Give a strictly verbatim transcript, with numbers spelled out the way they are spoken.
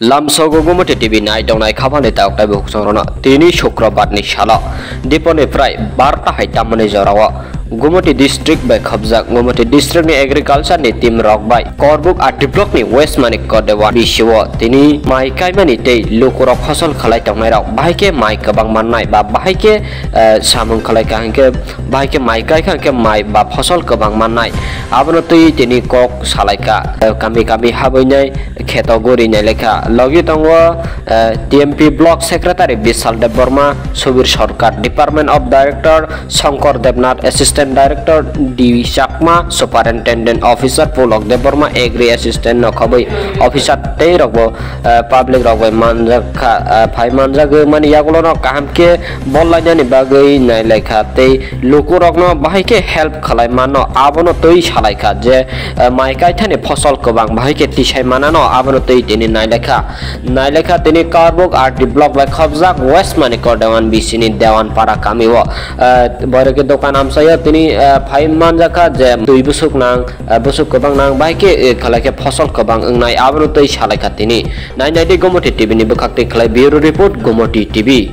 Lamsogo Gumoti T V nai tongnai khabani taok taibo huksongrokno tini Sukrobar ni salo diponi prai barta hai tamani jorao Gumoti district bai khobjak Gumoti district ni agriculture ni team rok bai Korbuk R D block ni West Manikya Dewan B C o tini mai kaimani tei lukurok phosol khalai tongnai rok bahai khe mai kwbang mannai ba bahai khe, eh, samung khalai kha hwnkhe bahai khe mai kai kha hwnkhe mai ba phosol kwbang mannai. Abono twi tini kok salai kha, eh, kami kami habwi nai kheto guri nai lekha. Logi tongo, eh, T M P Block Secretary Bishal Debbarma, Subir Sarkar, Department of Director Shankar Debnath, Assistant Director D Chakma, Superintendent Officer Pulok Debbarma, Agri Assistant no khobwi officer tei rokbo, eh, public rok bai manjak kha, eh, phai manjak mani yagulo no kaham khe bol lainani bagwi nai lekha tei lukurokno bahai khe help khalai mano, abono twi salai kha je, eh, mai kaithani phosol kwbang bahai khe tisai manano, abono twi tini nai lekha. Nai lekha tini Karbuk R D block bai khobjak West Manikya Dewan B C ni Dewan Para kami o, eh, boirok khe dokan amsaio tini, eh, phai manjakha je twi busuk nang, eh, busuk kwbang nang bahai khe, eh, khalai khe phosol kwbang wngnai, abono twi salai kha tini. Nai nai di Gomoti T V ni bwkhak twi khlai bureau report, Gomoti T V.